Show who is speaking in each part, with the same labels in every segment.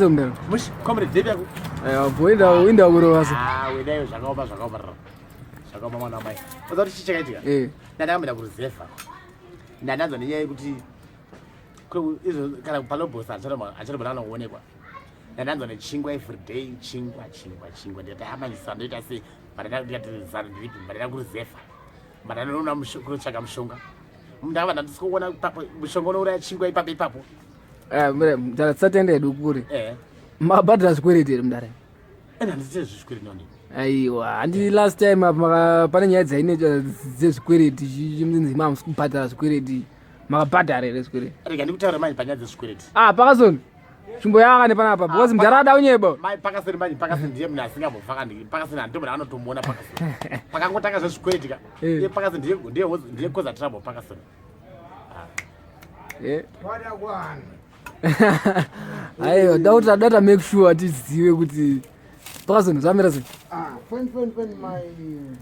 Speaker 1: Mudara.
Speaker 2: Mush, comrade Debi yako.
Speaker 1: Aiwa, boinda winda kurova se.
Speaker 2: Ah, wedayo zvakaoma zvakaoma. Zvakaoma mwana wamai. Unoziva kuti chii chakaitika?
Speaker 1: Eh.
Speaker 2: Ndandakambenda kuruzevha. Ndandanzwa nenyaya yekuti izvo kana palobosa hacharobona anoonekwa. Ndandanzwa nechingwa every day chingwa chingwa chingwa ndikati amanyisa ah, ndoita sei? Ndikati zano ndiripi? Ndanda kuruzevha. Ndanoona kunotsvaga mushonga. Ndava ndandisikuona ipapo mushonga unouraya chingwa ipapo ipapo.
Speaker 1: Eh, mure mudhara tisatenda hedu kure.
Speaker 2: Eh.
Speaker 1: Mabhadhara zvikwereti here mudhara?
Speaker 2: Eh, handisi zvikwereti noni.
Speaker 1: Aiwa, handi last time apa pane nyaya dzainoita dzezvikwereti chinzi mamusi kubhadhara zvikwereti. Makabhadhara here zvikwereti?
Speaker 2: Rega ndikutaura manje panyaya dzezvikwereti.
Speaker 1: Ah, pakazoni. Chimbo yaka nepanapa because ah, mudhara ada unyeba.
Speaker 2: Mai pakaseni manje pakaseni ndiye munhu asingambofa kandi pakaseni handiye munhu anotomuona pakaseni. Pakangotanga zvezvikwereti ka.
Speaker 1: Eh.
Speaker 2: Iye pakaseni ndiye ndiye ndiye cause trouble pakaseni.
Speaker 1: Eh. Aiwa, dauta data make sure tizive kuti pakazonhu zvamira sei.
Speaker 3: Ah, fine, fine, fine, my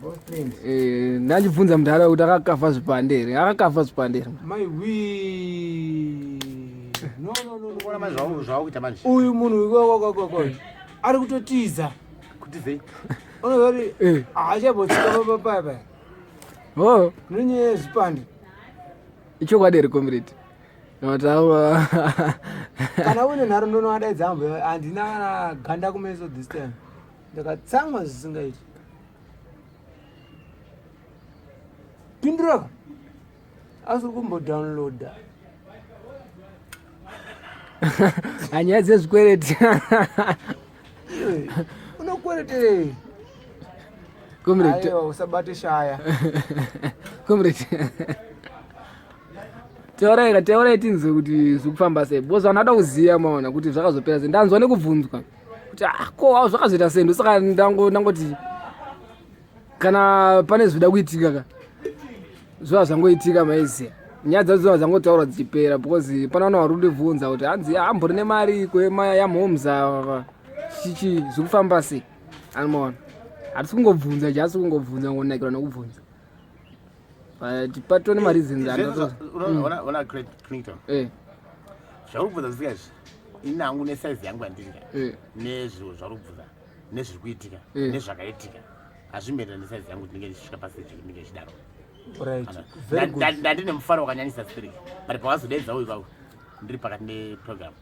Speaker 3: boss friend.
Speaker 1: Eh, ndachibvunza mudhara kuti akakafa zvipande here? Akakafa zvipande here?
Speaker 3: My we. No, no, no, no.
Speaker 2: Ona manje zvawakuita manje.
Speaker 3: Uyu munhu uyu ari kutotiza.
Speaker 2: Kutizei?
Speaker 3: Unoziva kuti
Speaker 1: Eh.
Speaker 3: haachambotsika papa paya.
Speaker 1: Oh,
Speaker 3: Nenyaya yezvipande.
Speaker 1: ichokwadi here comrade? Mataura.
Speaker 3: Kana une nharo ndonoadaidza ambo handina kana ganda kumeso this time. Ndakatsamwa zvisingaiti. Pindura ka. Asi uri kumbodownloada.
Speaker 1: Hanyaya dzezvikwereti.
Speaker 3: Iwe, Unokwereterei?
Speaker 1: Comrade.
Speaker 3: Aiwa usabate shaya.
Speaker 1: Comrade. Taurai ka taurai tinzwe kuti zvikufamba sei because vanhu vada kuziva maona kuti zvakazopera sei ndanzwa nekubvunzwa kuti ah ko awo zvakazoita sei ndosaka ndango ndangoti kana pane zvida kuitika ka zviva zvangoitika maiziva nyaya dzacho dziva dzangotaurwa dzichipera because pana vanhu vari kundibvunza kuti hanzi ambori nemari yamhomes ava chichi zvikufamba sei anomaona hatisi kungobvunza jasi kungobvunza ngonakirwa nekubvunza but patone mareasons
Speaker 2: anoona Clinton
Speaker 1: eh.
Speaker 2: zvauri kubvunza zvisika izvi ini hangu nesaizi yangu yandiri
Speaker 1: eh.
Speaker 2: nezviro zvauri kubvunza nezviri kuitika
Speaker 1: eh.
Speaker 2: nezvakaitika hazvimboenderani nesaizi yangu ndinenge ndichisvika pastage ndinge ndichidaro
Speaker 3: Right. Very good.
Speaker 2: Ndandine mufaro wakanyanyisa spirit but pawazodeedza uyu kwako ndiri pakati neprogram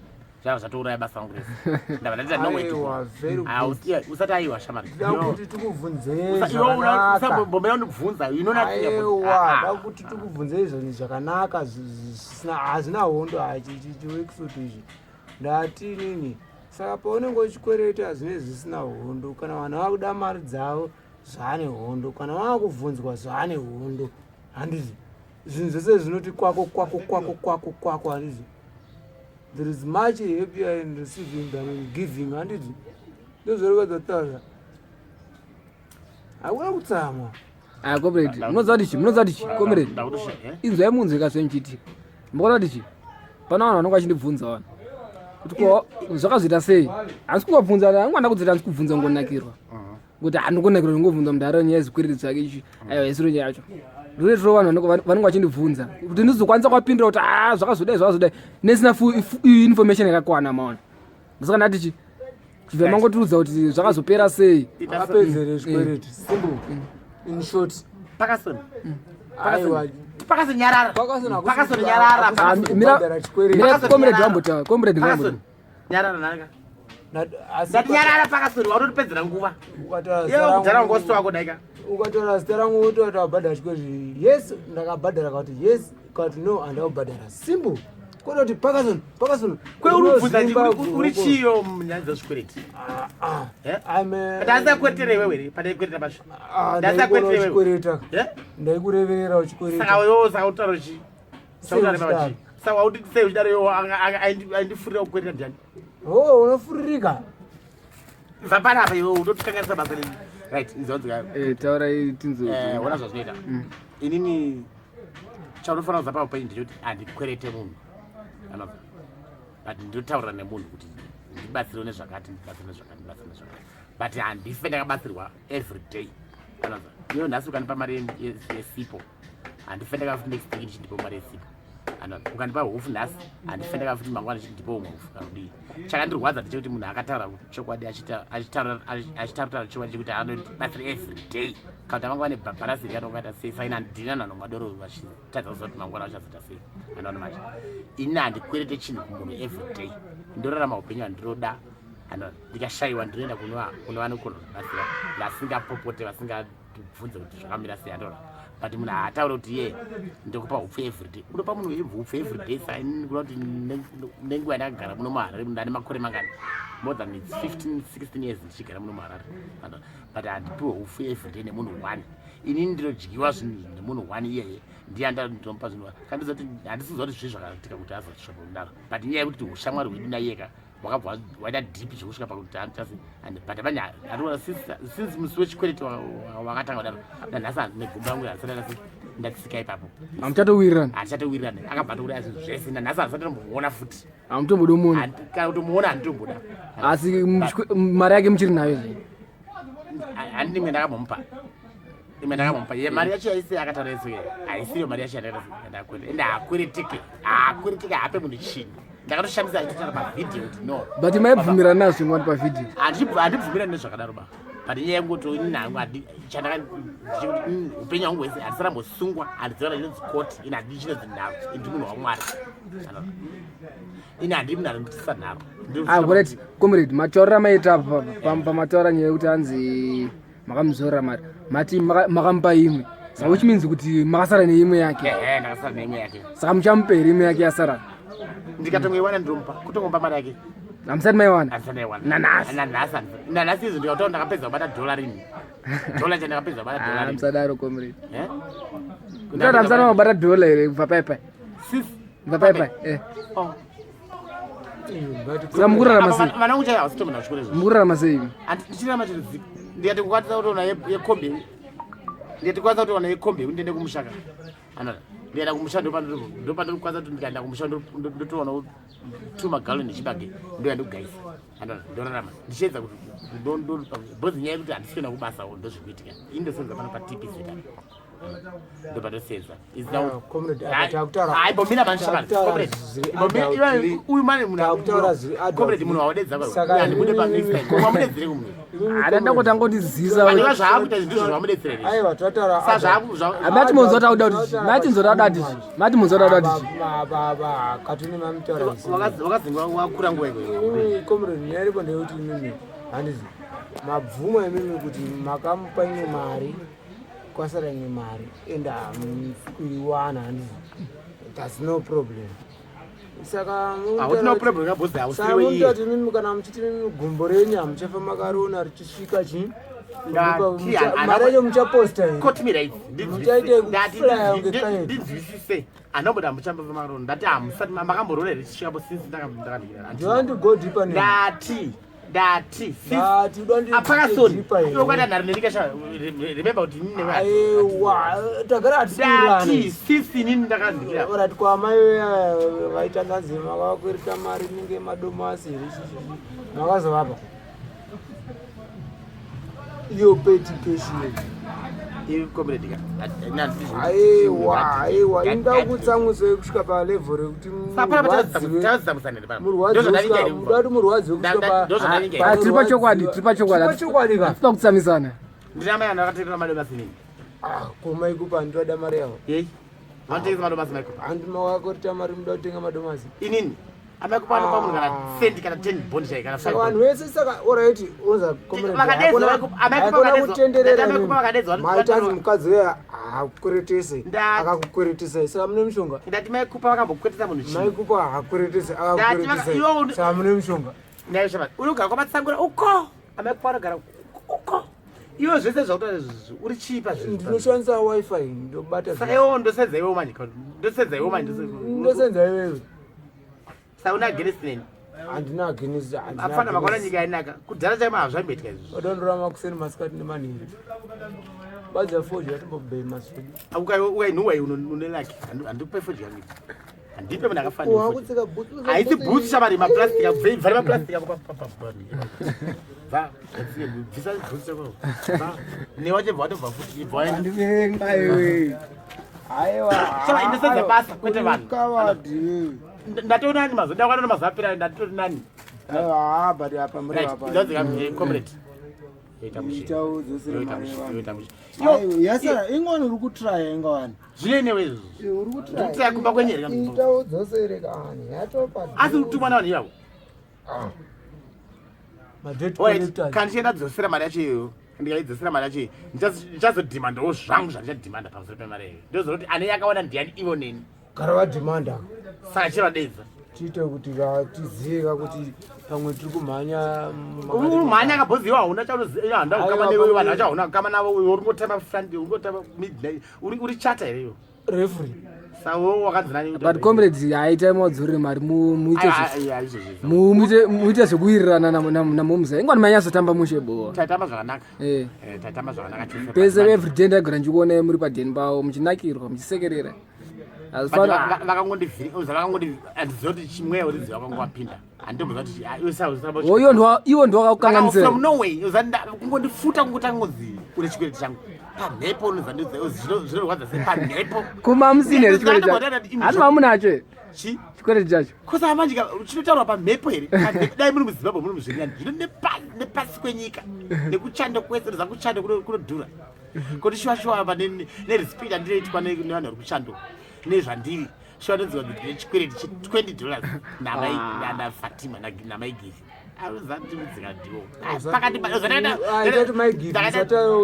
Speaker 2: zvava zvatouraya basa rangu rese ndava ndati
Speaker 3: Aiwa, very good.
Speaker 2: usati aiwa shamari
Speaker 3: Ndoda kuti tikubvunzei zvakanaka.
Speaker 2: usambombomera undibvunza you know nothing about-
Speaker 3: Aiwa,
Speaker 2: Ah, ah.
Speaker 3: ndoda kuti tikubvunzei zvinhu zvakanaka zvisina hazvina hondo hachi chiwekisutu izvi. Ndati inini saka paunenge uchikwereta zvinenge zvisina hondo kana vanhu vakuda mari dzavo zvaane hondo kana vakubvunzwa zvaane hondo handiti zvinhu zvese zvinoti kwako kwako kwako kwako kwako handiti there is much happier in receiving than in giving handiti ndozvorevadzataura hakuna kutsamwa
Speaker 1: Ah, comrade, munoziva kuti chi munoziva kuti chi comrade
Speaker 2: Ndakutoshaya, eh?
Speaker 1: inzwai munzwe ka zvemuchiitika mukaona kuti chi pana vanhu vanonge vachindibvunza vanhu kuti ko zvakazoita sei handisi kungobvunza angwanda kudzita handisi kubvunza ngonakirwa kuti handingonakirwa ndingobvunza mudhara nyaya yezvikwereti zvake ichi aiwa isiro nyaya yacho ndinoitiro vanhu vanenge vachindibvunza kuti ndizokwanisa kuwapindura kuti a ah, zvakazodai zvakazodai nesina information yakakwana maona ndosaka ndati chi chibva mangotiudza kuti zvakazopera sei
Speaker 3: apedzere zvikwereti simple in short
Speaker 2: Pakasoni.
Speaker 3: Aiwa.
Speaker 2: Pakasoni nyarara.
Speaker 3: Pakasoni hakusi-
Speaker 2: Pakasoni nyarara.
Speaker 3: hakusi-
Speaker 1: Ah, mira
Speaker 3: Kubhadhara chikwereti.
Speaker 1: mira
Speaker 2: Pakasoni
Speaker 1: comrade
Speaker 2: nyarara.
Speaker 1: vambotaura comrade
Speaker 2: Pakasoni.
Speaker 1: vambotaura
Speaker 2: Nyarara nanga.
Speaker 3: Asi
Speaker 2: Ndati nyarara pakasoni watotipedzera nguva.
Speaker 3: ukatora zita
Speaker 2: Iwe
Speaker 3: rangu-
Speaker 2: kudhara wanga usito wako daika.
Speaker 3: ukatora zita rangu wototi wabhadhara chikwereti yes ndakabhadhara kati yes kati no handakubhadhara simple kwete kuti pakasoni pakasoni
Speaker 2: Kwe uri kubvunza uri chiyo munyaya dzezvikwereti.
Speaker 3: Ah,
Speaker 2: Eh? Ndasakwetere iwewe here pandaikwereta pacho. Ndasakwetere iwewe.
Speaker 3: ndaikwereta
Speaker 2: Eh?
Speaker 3: ndaikureverera uchikwereta
Speaker 2: Saka wewe saka utaura chi.
Speaker 3: Sei uchidaro?
Speaker 2: Saka wakuti sei uchidaro iwe aindifurira kukwereta ndiani?
Speaker 3: oh unofuririka
Speaker 2: Bva panapa iwe unotikanganisa basa reni. Right, inzwa
Speaker 1: Eh, taurai tinzwe
Speaker 2: Eh, ona zvazvinoita. Inini chaunofanira kuziva paupenyu ndechekuti handikwerete munhu. Anobva. But ndinotaura nemunhu kuti ndibatsirwe nezvakati, ndibatsirwe nezvakati, ndibatsirwe nezvakati. But handife ndakabatsirwa every day. Anobva. Iwe nhasi ukandipa mari yesipo. Handife ndakafuti next week ndichindipa mari yesipo. Ukandipa hufu nhasi handifendeka futi mangwana ndipo umwe hufu kana kudii. Chakandirwadza ndechekuti munhu akataura chokwadi achitaura chokwadi chekuti anobatsira every day kana kuti vanga vane bharansi iri kana sei saina handina nanhonga doro vachitadza kuziva kuti mangwana vachazoita sei. Anoona manje ini handikwerete chinhu kumunhu every day, ndorarama upenyu handinoda. Ndikashayiwa ndinoenda kune vanokona kundibatsira vasingapopote, vasingabvunze kuti zvakamira sei. Andona but munhu haataure kuti ye ndokupa hupfu everyday, unopa munhu hupfu everyday. Saini kuda kuti nenguva yandakagara muno muHarare, ndane makore mangani, more than 15 16 years ndichigara muno muHarare, but handipiwe hupfu everyday nemunhu one. Inini ndinodyiwa zvinhu nemunhu one iyeye, ndiye ndinomupa zvinhu. Kandizoti handisiziva kuti zvii zvakaitika kuti azosvika kudaro, but nyaya yekuti ushamwari hwedu naiyeka wakabva waita deep zvekusvika pakuti handichasi. But manje hationa since musi wechikwereti wakatanga kudaro nanhasi negumba rangu handisati ndatsika ipapo.
Speaker 1: Hamuchatowirirana?
Speaker 2: Handichatowirirana. Akabva atouraya zvinhu zvese. Nanhasi handisati ndombomuona futi.
Speaker 1: Hamutomboda umuona?
Speaker 2: Kana kutomuona handitomboda.
Speaker 1: Asi mari yake muchiri nayo zve?
Speaker 2: Handini, imwe ndakambomupa, imwe ndakambomupa. Ye mari yacho yaisi akataura isi haisiyo mari yacho yandakwereta. Ende haakwereteke, haakwereteke, haape munhu chinhu. Ndakatoshamisa achitotaura pavhidhiyo kuti no.
Speaker 1: But maibvumirana nazvo zvingwani pavhidhiyo?
Speaker 2: Handibvumirani nezvakadaro ba, but nyaya yekungoti ini hangu chandaka upenyu hwangu hwese handisarambosungwa, handiziva chinonzi court ini, handii chinonzi nharo. Indi munhu waMwari, ini handii munhu anonditisa nharo.
Speaker 1: Alright comrade, mataurira maita apa pamataura nyaya yekuti hanzi makamuzorera mari, mati makamupa imwe, saka which means kuti makasara neimwe yake?
Speaker 2: Ehe, ndakasara neimwe yake.
Speaker 1: Saka muchamupa here imwe yake yasara?
Speaker 2: Ndikatongoiwana ndomupa, kutongomupa mari yake.
Speaker 1: Hamusati maiwana?
Speaker 2: Handisati ndaiwana.
Speaker 1: Nanhasi?
Speaker 2: Nanhasi, nanhasi izvo ndikataura ndakapedza kubata dhola rini, dhola chandakapedza kubata dhola rini.
Speaker 1: Musadaro comrade.
Speaker 2: Eh?
Speaker 1: Mutati hamusati mabata dhola here kubva pai pai?
Speaker 2: Sis.
Speaker 1: Kubva pai pai, eh.
Speaker 2: Oh.
Speaker 1: Saka mukurarama sei?
Speaker 2: Vana vangu chaivo havasitomena kuchikoro izvozvo.
Speaker 1: Mukurarama sei?
Speaker 2: Ndichirama chero ndikati kukwanisa kutoona yekombi, ndikati kukwanisa kutoona yekombi yekuti ndiende kumushaka. Anona ndikaenda kumusha ndopandinokwanisa kuti ndikaenda kumusha ndotoona two magaloni echibage, ndoya ndogaisa. Anona ndorarama ndichiedza kuti bhozi nyaya yekuti handisi kuenda kubasa, ndozvikuitika. Ini ndosenza pano paTPZ, ndopatosenza.
Speaker 3: Comrade, apa takutaura-
Speaker 2: Aimbomira
Speaker 3: takutaura zviri adult.
Speaker 2: uyu mane.
Speaker 3: Takutaura zviri adult.
Speaker 2: Comrade, munhu wawadedza
Speaker 3: Saka
Speaker 2: handibude
Speaker 3: imimi-
Speaker 2: panext time wamudedzere kumunhu.
Speaker 3: Imimi
Speaker 1: Hada ndangotangotizisa.
Speaker 2: Vanhu zvaakuita izvi ndizvo zvamudetsera here?
Speaker 3: Aiwa, tataura
Speaker 2: Sa zvaku
Speaker 1: Mati munzwa tauda kuti mati munzwa tauda kuti mati munzwa tauda kuti
Speaker 3: baba katuni mamutaura zvisina.
Speaker 2: Wakazingwa wakura nguva ikoyo.
Speaker 3: Imimi comrade, nyaya iripo ndeyekuti imimi handizi mabvuma imimi kuti makamupa imwe mari, kwasara imwe mari, ende hamusi kuiwana, handizi? That's no problem. Saka
Speaker 2: Hauna problem kabhozi.
Speaker 3: Saka
Speaker 2: Hausiriwe iye.
Speaker 3: munotati imimi kana muchiti imimi gumbo renyu hamuchafa makariona richisvika chii?
Speaker 2: Ndati
Speaker 3: Mari yacho muchaposta here?
Speaker 2: Quote me right.
Speaker 3: Muchaite kuflya kunge kite.
Speaker 2: Ndinzwisise, anobuda muchamba makarona. Ndati hamusati makamborora here chisvikapo since ndakandikira?
Speaker 3: Do you want to go deeper now?
Speaker 2: Ndati
Speaker 3: Ndati uda ndi-
Speaker 2: apakasoni
Speaker 3: deeper here?
Speaker 2: iwe nharo nerikasha. Remember kuti inini newe
Speaker 3: Aiwa, tagara
Speaker 2: ndati
Speaker 3: hatisiirani.
Speaker 2: since inini ndakandikira.
Speaker 3: Orati kwamai vaita nganzi makavakwereta mari inenge madomasi here chichi, makazovapa iyo petty cash iyo?
Speaker 2: Comrade ka.
Speaker 3: Aiwa, aiwa, inda kutsamwisai kusvika palevel rekuti murwadziwe, murwadziwe kusvika
Speaker 1: Ah, tiri pachokwadi, tiri pachokwadi.
Speaker 3: Pachokwadi ka.
Speaker 1: Hatitoda kutsamisana.
Speaker 2: Ndina mai anakatenga madomasi nini.
Speaker 3: Ah, komaikupa handitoda mari yavo.
Speaker 2: Yei vanotengesa madomasi maikupa.
Speaker 3: Handi makakoreta mari muda kutenga madomasi?
Speaker 2: Inini amaikupa anopa munhu kana sendi kana 10 bond chai kana
Speaker 3: Saka
Speaker 2: 5
Speaker 3: vanhu
Speaker 2: bond.
Speaker 3: vese, saka alright, oza
Speaker 2: Vakadedzwa amaikupa
Speaker 3: haikona kutenderera.
Speaker 2: Amaikupa vakadedzwa
Speaker 3: Maitanzi mukadzi uya hakukweretese, akakukweretesai, saka mune mushonga.
Speaker 2: Ndati maikupa vakambokwetesa munhu chii?
Speaker 3: Maikupa hakweretese,
Speaker 2: Ndati
Speaker 3: akakukweretesai, saka mune mushonga.
Speaker 2: Nayo shamani unogara kwamatsangura uko, amaikupa anogara uko. Iwe zvese zvautoa izvozvi uri chii pazvinhu?
Speaker 3: Ndinoshandisa WiFi, ndobata.
Speaker 2: Saka iwewo ndosenza iwewo manje, ndosenza iwewo manje.
Speaker 3: Ndosenza iwewe.
Speaker 2: Saka una against neni?
Speaker 3: Handina against.
Speaker 2: Afana makaona nyika yainaka kudhara chaimo, hazvamboitika izvozvo.
Speaker 3: Odondora makuseni, masikati nemanheru, badza fodya timbobhema zvedu.
Speaker 2: Ukainhuwa une laki, handikupe fodya yangu, handipe munhu akafanira.
Speaker 3: Wakutsika bhutsu.
Speaker 2: Haisi bhutsu shamari, maplastic, bvare maplastic ako. Bva bvisa bhutsu chako, bva newacho, bva watobva futi, bva waenda.
Speaker 1: Andivenga iwe.
Speaker 3: Aiwa.
Speaker 2: Saka indesedza basa kwete vanhu.
Speaker 3: Coward iwewe.
Speaker 2: Ndatoona nani mazuva ndakwana mazuva apera ndatori nani.
Speaker 3: Aiwa, but apa muri
Speaker 2: Right,
Speaker 3: apa.
Speaker 2: ndozika comrade. Yoita mushe.
Speaker 3: Ita udzosere
Speaker 2: Yoita
Speaker 3: mari
Speaker 2: mushe,
Speaker 3: yevanhu.
Speaker 2: yoita mushe.
Speaker 3: Aiwa, yasara ingwani uri kutraya ingwani.
Speaker 2: Zvine newe izvozvo.
Speaker 3: Uri kutraya.
Speaker 2: Ndikutraya kumba kwenyu here kana
Speaker 3: Ita udzosere kani. Yatopa.
Speaker 2: Asi kutumwa navanhu ivavo.
Speaker 3: Madebt
Speaker 2: Alright,
Speaker 3: collectors.
Speaker 2: kana ndichienda dzosera mari yacho iyoyo ndikaidzosera mari yacho iyo ndichazodhimandawo zvangu zvandichadhimanda pamusoro pemari iyoyo ndoziva kuti ane yakawana ndiani ivo neni
Speaker 3: Gara vadhimanda.
Speaker 2: saka chivadedza
Speaker 3: Tiite kuti tizive ka kuti pamwe tiri kumhanya.
Speaker 2: Uri mhanya akabhoziwa hauna chaunoziva handa kukama
Speaker 3: Aiwa,
Speaker 2: newe
Speaker 3: pamwe-
Speaker 2: vanhu vacho hauna kukama navo uri ungotamba front uri ungotamba midnight uri chata here iwe
Speaker 3: Referee.
Speaker 2: sawo wakanzi nani
Speaker 1: But comrades, haitai mawadzorere mari muite
Speaker 2: izvozvo
Speaker 1: muite zvekuwirirana namomza. Ingwani manyatsotamba mushe bo.
Speaker 2: Taitamba zvakanaka.
Speaker 1: Eh.
Speaker 2: Taitamba zvakanaka chose.
Speaker 1: Pese everyday ndagara ndichikuonai muri padheni pavo muchinakirwa muchisekerera.
Speaker 2: But
Speaker 1: Hazvifani.
Speaker 2: Vakangondi handiziva kuti chimweya uriziva vakangowapinda handitomboziva kuti
Speaker 1: Oh, iwo ndiwakakukanganisira.
Speaker 2: From nowhere kungondifuta kungotanga ngonzi une chikwereti changu pamhepo unozandiziva zvinorwadza sei pamhepo.
Speaker 1: Kuma musina here chikwereti chacho?
Speaker 2: Ndakatombodana
Speaker 1: Hati mamunacho here
Speaker 2: Chi
Speaker 1: chikwereti chacho?
Speaker 2: Kosa manje chinotaurwa pamhepo here? Pamhepo, dai muri muZimbabwe muri muzvirinani zvino nepasi kwenyika nekuchando kwese noza kuchando kunodhura kuti shuwa shuwa apa nerespect andinoitwa nevanhu vari kuchando nezvandiri shuwa ndonziva kuti ndine chikwereti che$20 naFatima naMaigifi arozandimudzika ndiwo pakati.
Speaker 3: Ah, itati Maigifi,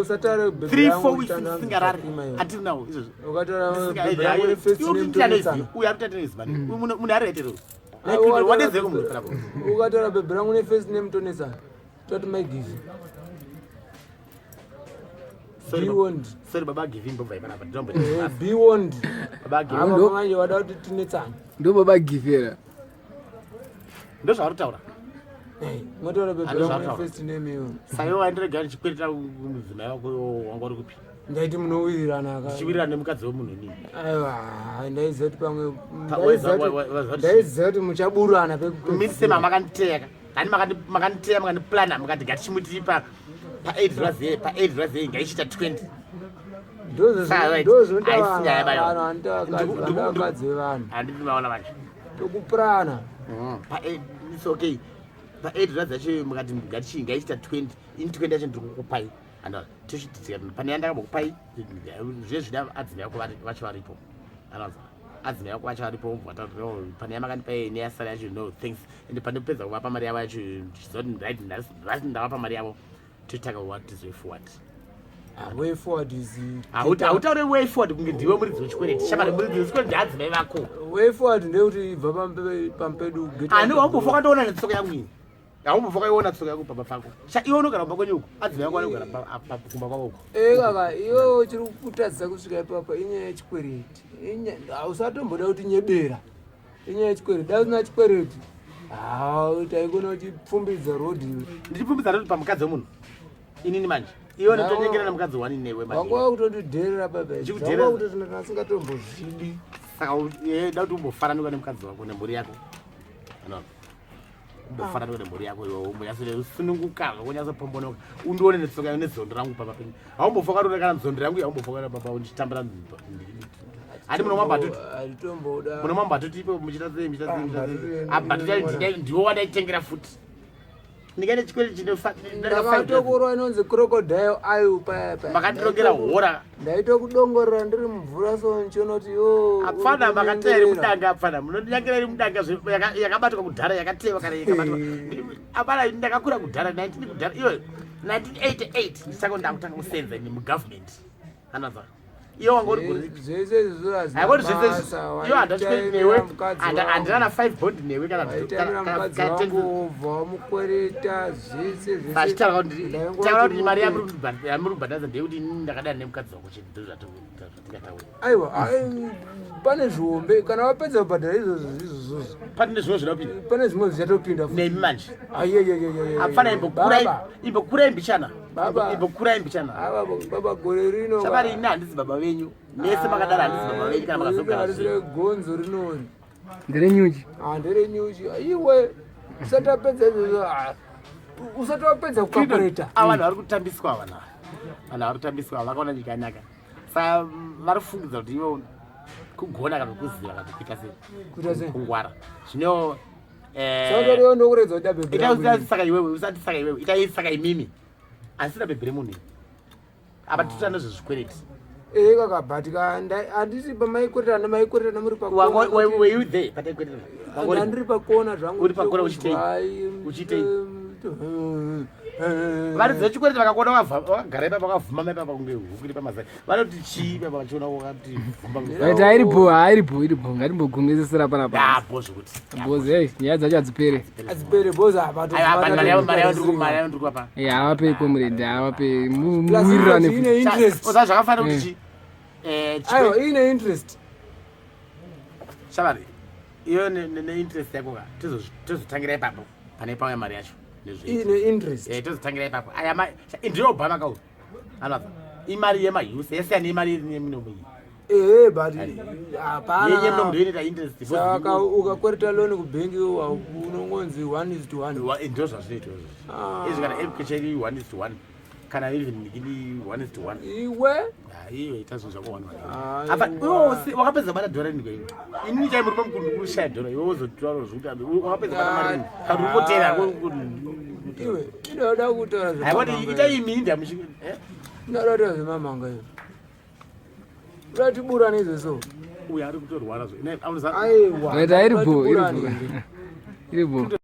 Speaker 3: usataure bhebhi
Speaker 2: 3
Speaker 3: rangu
Speaker 2: 4 weeks
Speaker 3: kuti
Speaker 2: ndisingarari
Speaker 3: Fatima iwe.
Speaker 2: andiri nawo izvozvo.
Speaker 3: Ukatora bhebhi rangu nefirst name tonetsana.
Speaker 2: Uyu ari kutatinoziva munhu ari hetero.
Speaker 3: Aiwa,
Speaker 2: Wadedzeko munhu panapa.
Speaker 3: Ukatora bhebhi rangu nefirst name tonetsana. Toti Maigifi.
Speaker 2: Sorry,
Speaker 3: Be
Speaker 2: baba.
Speaker 3: warned.
Speaker 2: Sorry, baba Givi, mbobva ipanapa.
Speaker 3: Be warned.
Speaker 2: Baba Givi.
Speaker 3: Apa manje wada kuti tinetsane.
Speaker 1: Ndo baba Gifera.
Speaker 2: Ndozvaari kutaura.
Speaker 3: Motaura bhebhi
Speaker 2: Handizvo
Speaker 3: rangu
Speaker 2: zvataura.
Speaker 3: nefirst name iwe.
Speaker 2: Saiwe wandirega ndichikwereta mudzimai wako wanga uri kupi?
Speaker 3: Ndaiti munowirirana ka.
Speaker 2: Ndichiwirirana nemukadzi wemunhu inini?
Speaker 3: Aiwa, ndaiziva kuti pamwe
Speaker 2: Waziva kuti-
Speaker 3: ndaiziva kuti muchaburana
Speaker 2: Mise makanditeya ka hani makanditeya makandiplana mukati ngatichimuti pa $8 ye pa $8 ye ngaichiita 20. Saka, right.
Speaker 3: ndozvinoita
Speaker 2: Haisi nyaya bayo.
Speaker 3: vanhu vanoita vakadzi vevanhu.
Speaker 2: Handiti maona manje?
Speaker 3: Tokuprana.
Speaker 2: Pa it's okay, pa $8 yacho mukati ngatichi ngaichiita 20, ini 20 yacho ndiri kukupai anda tochitidzika pane yandakambokupai zve zvida adzimai vako vacho varipo anonza adzimai vako vacho varipo pane yamakandipai neyasara yacho no thanks ende pandopedza kuvapa mari yavo yacho ndichiziva kuti right nhasi ndavapa mari yavo totanga what is way forward.
Speaker 3: Way forward is
Speaker 2: Hautaure way forward kunge ndiwe muridzi wechikwereti shamari muridzi wechikwereti ndeadzimai vako.
Speaker 3: Way forward ndeyekuti ibva pampedu get
Speaker 2: Ani
Speaker 3: out of
Speaker 2: waumbofa
Speaker 3: the way.
Speaker 2: wakandiona netsoka yangu iyi haumbofa wakaiona tsoka yangu pamba pako. Iwe unogara kumba kwenyu uko adzimai vako vanogara kumba kwavo uko.
Speaker 3: Eh kaka, iwewe chiri kutadzisa kusvika ipapo inyaya yechikwereti. Usatomboda kuti nyebera inyaya yechikwereti. Dai usina chikwereti ha taikona uchipfumbidza rodhi iwe.
Speaker 2: Ndichipfumbidza roti pamukadzi wemunhu inini manje iwe ndotonyengera nemukadzi wani newe
Speaker 3: Wanga
Speaker 2: manje.
Speaker 3: wakutondidherera baba.
Speaker 2: Ndichikudherera.
Speaker 3: Kutoti ndasingatombozvidi.
Speaker 2: Saka da kuti umbofaranuka nemukadzi wako nemhuri yako. Ano, umbofaranuka nemhuri yako iwe umbonyatsosununguka zvakonyatsopombonoka undione netsoka yangu nezondo rangu papa penyu haumbofa wakaona kana zondo rangu haumbofa wakaona papa ndichitambira handi munomwa mbatuti.
Speaker 3: Hatitomboda.
Speaker 2: Munomwa mbatuti ipo muchiita sei muchiita sei muchiita sei.
Speaker 3: Ah,
Speaker 2: Ah, mbatuti ndiwo wandaitengera futi ndikaine chikwereti chine
Speaker 3: Ndakatokorwa inonzi crocodile ayu paya paya.
Speaker 2: Makandirongera hora.
Speaker 3: Ndaitokudongorera ndiri mumvura so ndichiona kuti yo
Speaker 2: Apfana makateya iri mudanga apfana munonyangira iri mudanga yakabatwa kudhara yakatewa kana yakabatwa apana ndakakura kudhara 19 kudhara iyo 1988 ndisako ndakutanga kusenza ini mugovernment anaza iwe wanga uri gore ripi?
Speaker 3: Zvese izvozvo hazvina
Speaker 2: Haikoti zvese
Speaker 3: basa.
Speaker 2: izvi iwe handachikwereti newe.
Speaker 3: Waitaimira mukadzi wangu.
Speaker 2: Handina na 5 bond newe kana
Speaker 3: Waitaimira mukadzi wangu wobva wamukwereta zvese zvese.
Speaker 2: Achitaura kuti
Speaker 3: Ndaingoti
Speaker 2: taura kuti mari yamuri kubhadhaza ndeyekuti inini ndakadana nemukadzi wako chete ndozvatingataura.
Speaker 3: Aiwa, ai, pane zvihombe kana wapedza kubhadhara izvozvo izvozvozvo.
Speaker 2: Pane zvimwe zvinopinda.
Speaker 3: Pane zvimwe zvichatopinda futi.
Speaker 2: Nemi manje.
Speaker 3: Aiyeyeyeyeye.
Speaker 2: Apfana imbokurai
Speaker 3: Baba,
Speaker 2: imbokurai mbichana.
Speaker 3: Baba.
Speaker 2: Imbokurai mbichana.
Speaker 3: Ava baba gore rino
Speaker 2: Shamari ini handisi baba venyu mese makadaro handisi baba venyu kana makazogara
Speaker 3: Gore
Speaker 2: zvenyu.
Speaker 3: rino gonzo rinori.
Speaker 1: Nderenyuchi.
Speaker 3: Nderenyuchi iwe usati wapedza izvozvo ah, usati wapedza kukakwereta.
Speaker 2: Ava vanhu vari kutambiswa vana vanhu vari kutambiswa vakaona nyika yanaka saka vari kufungidza kuti ivo Kugona kana kuziva kana kuita sei?
Speaker 3: Kuita sei?
Speaker 2: Kungwara. Zvino eh
Speaker 3: Saka ndokuredza kuti abhebhi.
Speaker 2: Ita usati saka iwewe, usati saka iwewe, ita saka imimi. Asina bhebhi remunhu. Apa titana nezvezvikwereti.
Speaker 3: Eh kaka but ka handiti pamaikweretana maikweretana muri pakona.
Speaker 2: Were you there pataikweretana?
Speaker 3: Ndandiri pakona zvangu.
Speaker 2: Uri pakona uchitei? Uchitei? Varidzi vechikwereti vakakuona wakagara ipapa wakavhuma ipapa kunge huku iri pamazai. Vanoti chii ipapa vachiona wakati vhumba.
Speaker 1: Right, hairi bho, hairi bho, iri bho. Ngatimbogumisisira panapa.
Speaker 2: Ya bho zvekuti.
Speaker 1: Bhozi, hey, nyaya dzacho hadzipere.
Speaker 3: Hadzipere bhozi apa.
Speaker 2: Aiwa mari yavo mari yavo ndiri mari yavo ndiri kupa.
Speaker 1: Eh, havape comrade, havape muwirirane.
Speaker 3: Ine interest.
Speaker 2: Oza zvakafanira kuti chi eh
Speaker 3: Aiwa ine interest.
Speaker 2: Shamari. Iyo ne ne interest yako ka. Tizotangira ipapo. Pane pauya mari yacho.
Speaker 3: Ine interest.
Speaker 2: Eh tozotangira ipapo. Aya ma ndiyo Obama ka uyu. Another. Imari yema use yese ne imari yeminomo iyi.
Speaker 3: Ehe but hapana.
Speaker 2: Yenye minomo ndio inoita interest.
Speaker 3: Saka ukakwereta loan kubhengi unongonzi 1 is to 1.
Speaker 2: Ndio zvazvinoitwa izvozvo.
Speaker 3: Ah.
Speaker 2: Izvi kana education iri 1 is to 1 kana even ini 1 is to 1.
Speaker 3: Iwe
Speaker 2: Iwe ita zvinhu zvako 1
Speaker 3: Ah,
Speaker 2: 1. Apa
Speaker 3: iwe.
Speaker 2: iwe wakapedza kubata dhora rini iwe. Ini chai murume mukuru ndikushaya dhora iwe wozotora zvekuti wakapedza kubata mari rini. Kana uri kutera
Speaker 3: iwe inoda kutaura
Speaker 2: Haikoti
Speaker 3: zvemamanga.
Speaker 2: ita imi inda muchi eh?
Speaker 3: Inoda kutaura zvemamanga iwe. Uratibura nezveso.
Speaker 2: Uyu ari kutorwara zve. Ne, anoza
Speaker 3: Aiwa.
Speaker 1: Right, hairi bho, iri
Speaker 3: Uratibura
Speaker 1: bho.
Speaker 3: nezve.
Speaker 1: Iri bho.